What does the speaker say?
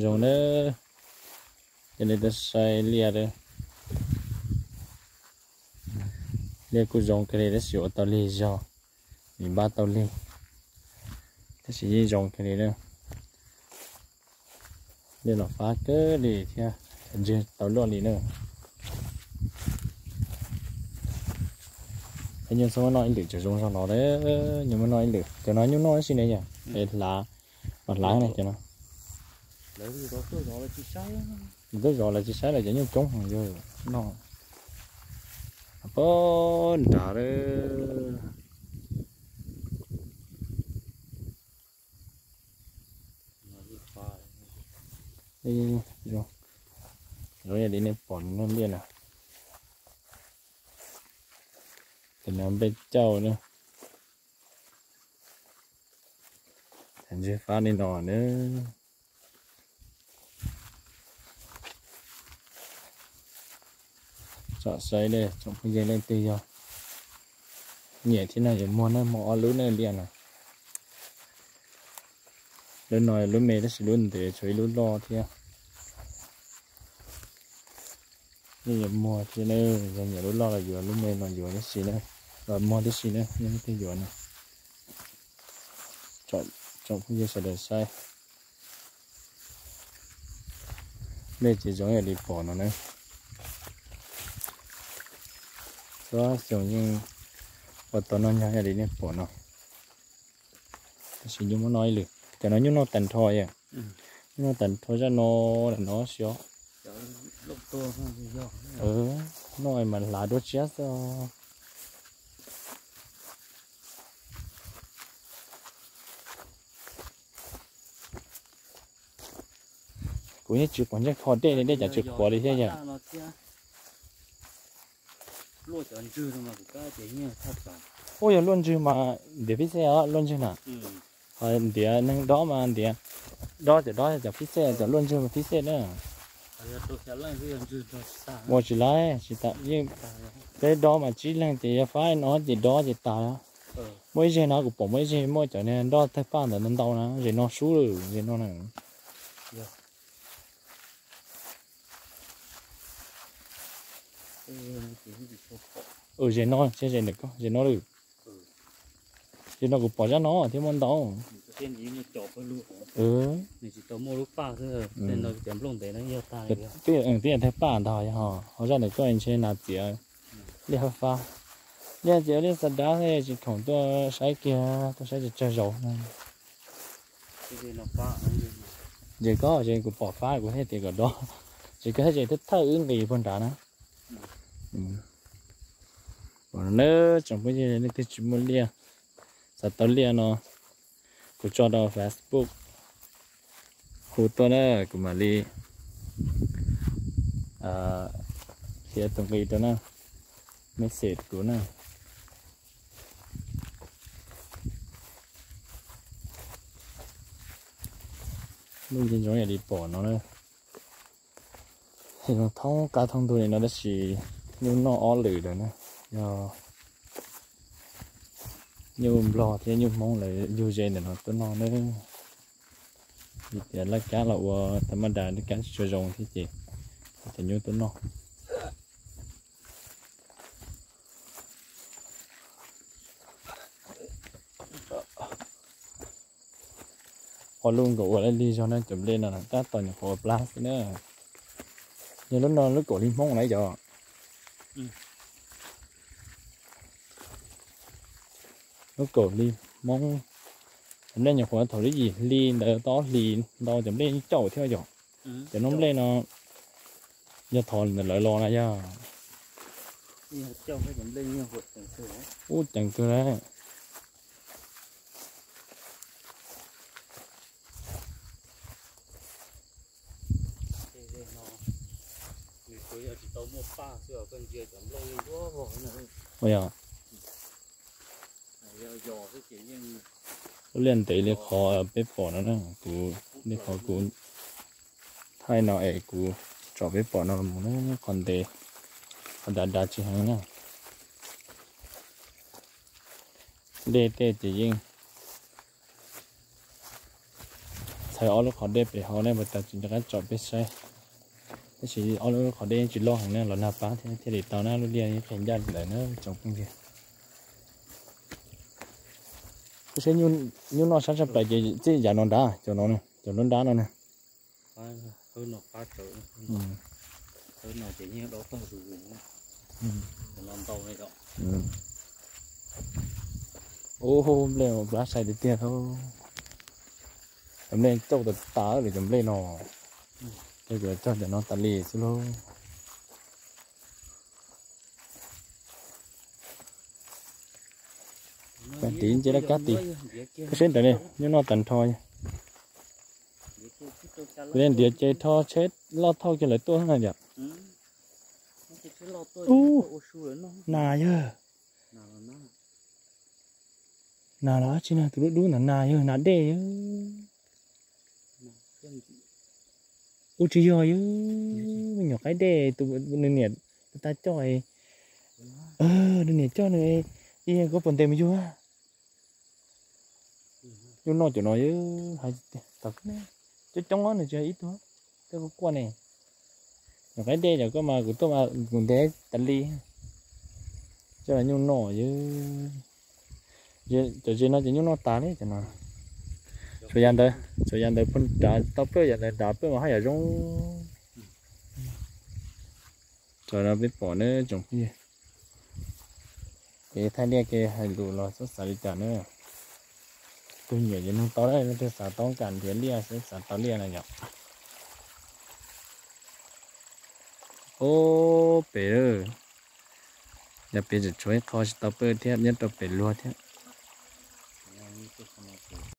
Zoo na, cov nej tuaj saib liaj a, liaj kuj zoo kawg li tab sis ua tau lig zog, nws npab tau lig, tab sis yeej zoo kawg li na. Liaj los fab kawg li thiab, ntswg tau luaj li na. Peb nyuj txhob muab noj ib lwm, tseem zoo zog no, nyuj muab noj ib lwm, cov no nyuj noj tab sis ne yom, es hlav, los hlav ne cov no. Nws twb zov lawv tsis saib lawm, cov nyuj coob heev yog noj. Pab nrad lawm. Zoo yam li nej pom no liaj na, ces no npej cauj na. Ntswg fab li no na. Tsom saib ne tsoom phooj ywg leej twg yog nyiam thiab no yuav muag na, muag ob lub na liaj no. Lub no lub me tab sis lub ntev tshuav ib lub loj thiab. Nej yuav muag thiab na, yog nyiam lub loj los yuav, lub me los yuav tib si na, los muag tib si na, nej leej twg yuav na. Tsoom phooj ywg sawv daws saib. Npej ces zoo yam li pom no na. Txhua xyoo yeej ua tau noj nyog yam li nej pom no. Tab sis nyuj muab noj ib lwm, cov no nyuj noj tag nrho yom. Nyuj noj tag nrho zaj no, lam no xyov. Noj mas hlav dua tshiab xwb. Kuv yeej tsis pom ntsej kho dej li, dej cas tsis qhuav li thiab yom. Ua yog luaj ntswg mas ntiav phib xej os, luaj ntswg na. Ho ntiav neeg dob mas ntiav, dob cov dob cov phib xej, cov luaj ntswg mas phib xej na. Ua tsis laib, tsis tas, yeej peb dob mas tsib leeg ces yog fab no ces dob ces tas. Muaj ib zeg no kuv pom muaj ib zeg muaj cov nroj tawg paj ntawd ntau ntau na, zeg no sub lawm, zeg no na. Zeg no, zeg no lawm. Zeg no kuv pom zaj no thiab muaj ntau. Twb yog tawg paj ntag, ho zaj ntawm koj ntshe nas txiav liaj fab fab. Liaj txiav liaj xav dab tsis khoom tuaj saib kiag, tuaj saib tsawg tsawg zaus na. Ces koj, ces kuv pom fab kuv thiaj tias kom dob, ces koj thiaj tias thawj wb nqis puag nrad na. Pom no na, tsoom phooj ywg leej twg tsis muaj liaj, xav tau liaj no, kuv tso rau Facebook, hu tuaj na, kuv mam li qhia tus nqi rau na, message kuv na. Nuj yeej zoo yam li pom no na. Thoob qab thoob ntug li no tab sis nyuj noj ob lwm lawm na, yog nyuj nplog thiab nyuj hmoob lawv yug ze ntawm no tuaj noj na. Vim tias laj kab los ua tag maj das, laj kab tsis tshua zoo thiab ces cov nyuj tuaj noj. Ua lub nkaus ua li zog na, cov nplej no tab tom nyuam qhuav ua plab xwb na. Yog lub no lub kaum li hmoob na yom. Lub kaum li hmoob, cov nplej nyuam qhuav thaum lub yim hli ntawd tau ob hlis ntau cov nplej yeej caum thiab yom. Cov noob nplej no yog thov ntawm lawv los na yog. Ub ceev kawg na. Ua yog lub liaj ntev li qhov peb pom no na, kuv li qhov kuv thaij no es kuv tsom peb pom no mus na, qhov ntev, qhov dav dav tsis heev na. Dej tej ces yeej Thaij ob lub qhov dej pem hauv ne, puas tas tsis nco qab tsom peb saib. Tab sis ob lub qhov dej yeej tsis loj heev na, los nag pab thiab thiaj li tau na, lub liaj yeej qhia ncaj li ntawd na tsoom phooj ywg. Koj saib nyuj noj sab tshaj plaws ces txij yav no nrad, cov no, cov nruab nrab no na. Ub, nplej plab sai tiag tiag. Cov nplej cauj tas tas li cov nplej no. Cov cog cov no tas li xwb lauj. Tiv nce laj kab tiv. Koj saib ntawd ne, nyuj noj tag nrho. Kuv li ntiav ces rho tsheb loj thauj kiag lawv tuaj na yom. Ub, nas yog. Nas los dab tsi no, tus dub dub ntawd nas yog nas dej yog. Ub tsis yog yog, me nyuam qaib dej tus nws niam tag coj. Nws niam coj nws, koj puas ntes mus yug. Nyuj noj cov no yog, hais tias coob coob nws tsis yog ib tug, tej kuj quaj ne. Nyuam qaib dej cov koj mas kuv tuaj mas kuv ntes tas li. Coj los nyuj noj yog. Cov ze no ces nyuj noj tas li cov no. Txhua yav ntawd, txhua yav ntawd pheej nrad tau pawj, yav ntawd nrad pawj mas haj yam zoo. Tso rau peb pom nawb tsoom phooj ywg. Kev thaij liaj kev hais lus los txhob xav li cas na. Tus nyiam ces nug tau, leej twg xav tau kam nrhiav liaj xwb, xav tau liaj na yom. Ub, pem, yav pem tseem tshuav ib qho tsis tau pawj thiab, nyob rau pem luag thiab.